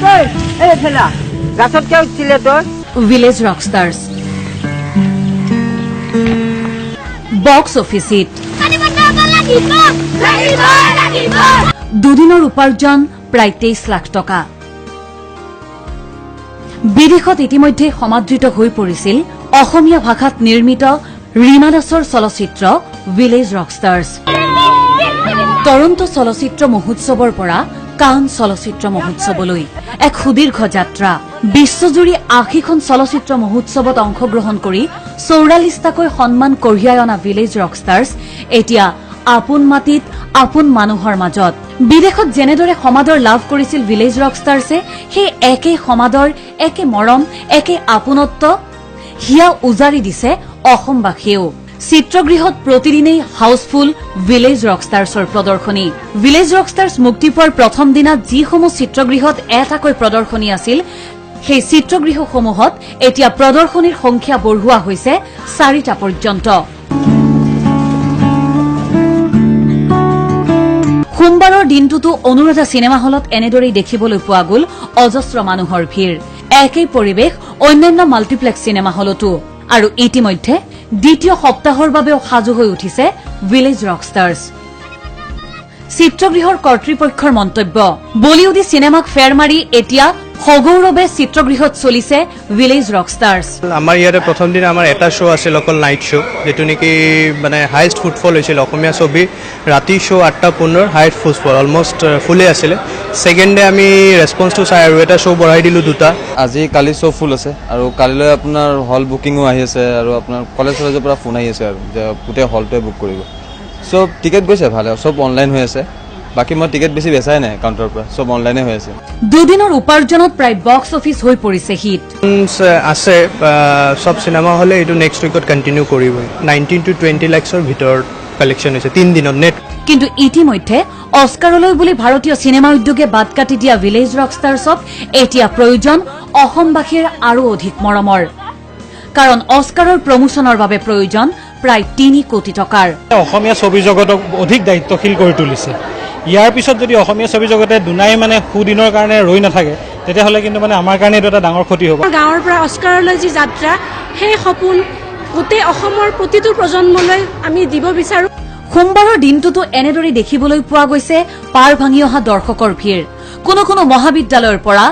তই, এই ঠেলা গাছত কিয় উঠিছিলে তই? Village Rockstars box office hit. দুদিনৰ উপাৰ্জন প্ৰায় 23 লাখ টকা। বিদেশত ইতিমধ্যে সমাদৃত হৈ পৰিছিল অসমীয়া ভাষাত নিৰ্মিত ৰীমা দাসৰ চলচ্চিত্ৰ ভিলেজ ৰকষ্টাৰ্ছ। টৰন্টো চলচ্চিত্ৰ মহোৎসৱৰ পৰা কান চলচ্চিত্ৰ মহোৎসৱলৈ এক সুদীৰ্ঘ যাত্ৰা। বিশ্বজুৰি 80খন চলচ্চিত্ৰ মহোৎসৱত অংশগ্ৰহণ কৰি 44টাকৈ সন্মান কঢ়িয়াই অনা ভিলেজ ৰকষ্টাৰ্ছ এতিয়া আপোন মাটিত, আপোন মানুহৰ মাজত। বিদেশত যেনেদৰে সমাদৰ লাভ কৰিছিল ভিলেজ ৰকষ্টাৰ্ছে, সেই একে সমাদৰ, একে মৰম, একে আপোনত্ব হিয়া উজাৰি দিছে অসমবাসীয়েও। চিত্ৰগৃহত প্ৰতিদিনেই হাউচফুল ভিলেজ ৰকষ্টাৰ্ছৰ প্ৰদৰ্শনী। ভিলেজ ৰকষ্টাৰ্ছ মুক্তি পোৱাৰ প্ৰথম দিনা যিসমূহ চিত্ৰগৃহত এটাকৈ প্ৰদৰ্শনী আছিল, সেই চিত্ৰগৃহসমূহত এতিয়া প্ৰদৰ্শনীৰ সংখ্যা বঢ়োৱা হৈছে চাৰিটা পৰ্যন্ত। সোমবাৰৰ দিনটোতো অনুৰাধা চিনেমা হলত এনেদৰেই দেখিবলৈ পোৱা গ'ল অজস্ৰ মানুহৰ ভিৰ। একেই পৰিৱেশ অন্যান্য মাল্টিপ্লেক্স চিনেমা হলতো। আৰু ইতিমধ্যে দ্বিতীয় সপ্তাহৰ বাবেও সাজু হৈ উঠিছে ভিলেজ ৰকষ্টাৰ্ছ। চিত্ৰগৃহৰ কৰ্তৃপক্ষৰ মন্তব্য, বলিউডী চিনেমাক ফেৰ মাৰি এতিয়া সগৌৰৱে চিত্ৰগৃহত চলিছে ভিলেজ ৰকষ্টাৰ্ছ। আমাৰ ইয়াতে প্ৰথম দিনা আমাৰ এটা শ্ব' আছিল অকল, নাইট শ্ব', যিটো নেকি মানে হায়েষ্ট ফুটফল হৈছিল অসমীয়া ছবি। ৰাতি শ্ব' 8:15, হায়েষ্ট ফুটফল, অলমষ্ট ফুলেই আছিলে। ছেকেণ্ড ডে আমি ৰেচপন্সটো চাই আৰু এটা শ্ব' বঢ়াই দিলোঁ দুটা। আজি কালি শ্ব' ফুল আছে আৰু কালিলৈ আপোনাৰ হল বুকিঙো আহি আছে আৰু আপোনাৰ কলেজ চলেজৰ পৰা ফোন আহি আছে আৰু যে গোটেই হলটোৱে বুক কৰিব। চব টিকেট গৈছে ভালে, চব অনলাইন হৈ আছে। বাকী মই টিকেট বেছি বেচাই নাই কাউণ্টাৰৰ পৰা, চব অনলাইনে হৈ আছে। দুদিনৰ উপাৰ্জনত প্ৰায় বক্স অফিচ হৈ পৰিছে হিট। আছে চব চিনেমা হলে এইটো নেক্সট উইকত কণ্টিনিউ কৰিবই। 19 টু 20 লাখছৰ ভিতৰত কালেকশ্যন হৈছে 3 দিনত নেট। কিন্তু ইতিমধ্যে অস্কাৰলৈ বুলি ভাৰতীয় চিনেমা উদ্যোগে বাট কাটি দিয়া ভিলেজ ৰকষ্টাৰ্ছক এতিয়া প্ৰয়োজন অসমবাসীৰ আৰু অধিক মৰমৰ। কাৰণ অস্কাৰৰ প্ৰমোচনৰ বাবে প্ৰয়োজন প্ৰায় 3 কোটি টকাৰ। অসমীয়া ছবি জগতক অধিক দায়িত্বশীল কৰি তুলিছে। ইয়াৰ পিছত যদি অসমীয়া ছবি জগতে দুনাই মানে সুদিনৰ কাৰণে ৰৈ নাথাকে, তেতিয়াহ'লে কিন্তু মানে আমাৰ কাৰণে এইটো এটা ডাঙৰ ক্ষতি হ'ব। গাঁৱৰ পৰা অস্কাৰলৈ যি যাত্ৰা, সেই সপোন গোটেই অসমৰ প্ৰতিটো প্ৰজন্মলৈ আমি দিব বিচাৰোঁ। সোমবাৰৰ দিনটোতো এনেদৰে দেখিবলৈ পোৱা গৈছে পাৰ ভাঙি অহা দৰ্শকৰ ভিৰ। কোনো কোনো মহাবিদ্যালয়ৰ পৰা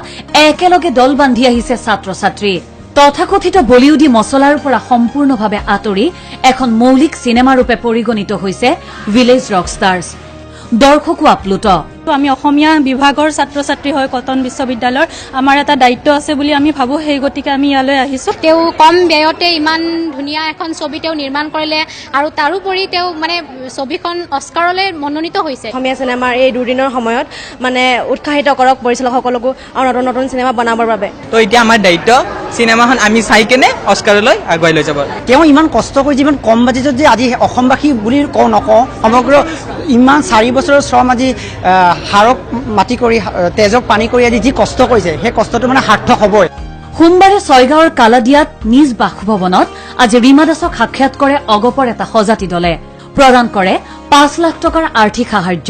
একেলগে দল বান্ধি আহিছে ছাত্ৰ ছাত্ৰী। তথাকথিত বলিউডী মছলাৰ পৰা সম্পূৰ্ণভাৱে আঁতৰি এখন মৌলিক চিনেমাৰূপে পৰিগণিত হৈছে ভিলেজ ৰকষ্টাৰ্ছ। দৰ্শকো আপ্লুত। আমি অসমীয়া বিভাগৰ ছাত্ৰ ছাত্ৰী হয় কটন বিশ্ববিদ্যালয়ৰ, আমাৰ এটা দায়িত্ব আছে বুলি আমি ভাবোঁ। সেই গতিকে আমি ইয়ালৈ আহিছোঁ। তেওঁ কম ব্যয়তে ইমান ধুনীয়া এখন ছবি তেওঁ নিৰ্মাণ কৰিলে আৰু তাৰোপৰি তেওঁ মানে ছবিখন অস্কাৰলৈ মনোনীত হৈছে। অসমীয়া চিনেমাৰ এই দুদিনৰ সময়ত মানে উৎসাহিত কৰক পৰিচালকসকলকো আৰু নতুন নতুন চিনেমা বনাবৰ বাবে। তো এতিয়া আমাৰ দায়িত্ব চিনেমাখন আমি চাই কেনে অস্কাৰলৈ আগুৱাই লৈ যাব। তেওঁ ইমান কষ্ট কৰি যিমান কম বাজেটত যে আজি অসমবাসী বুলি কওঁ নকওঁ, সমগ্ৰ ইমান 4 বছৰৰ শ্ৰম আজি হাড়ক মাটি কৰি, তেজক পানী কৰি আজি যি কষ্ট কৰিছে, সেই কষ্টটো মানে সাৰ্থক হ'বই। সোমবাৰে ছয়গাঁৱৰ কালাদিয়াত নিজ বাসভৱনত আজি ৰীমা দাসক সাক্ষাৎ কৰে অগপৰ এটা সজাতি দলে। প্ৰদান কৰে 5 লাখ টকাৰ আৰ্থিক সাহায্য।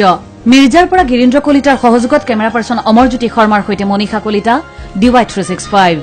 মিৰ্জাৰ পৰা গিৰীন্দ্ৰ কলিতাৰ সহযোগত কেমেৰা পাৰ্চন অমৰজ্যোতি শৰ্মাৰ সৈতে মনীষা কলিতা, DY 365।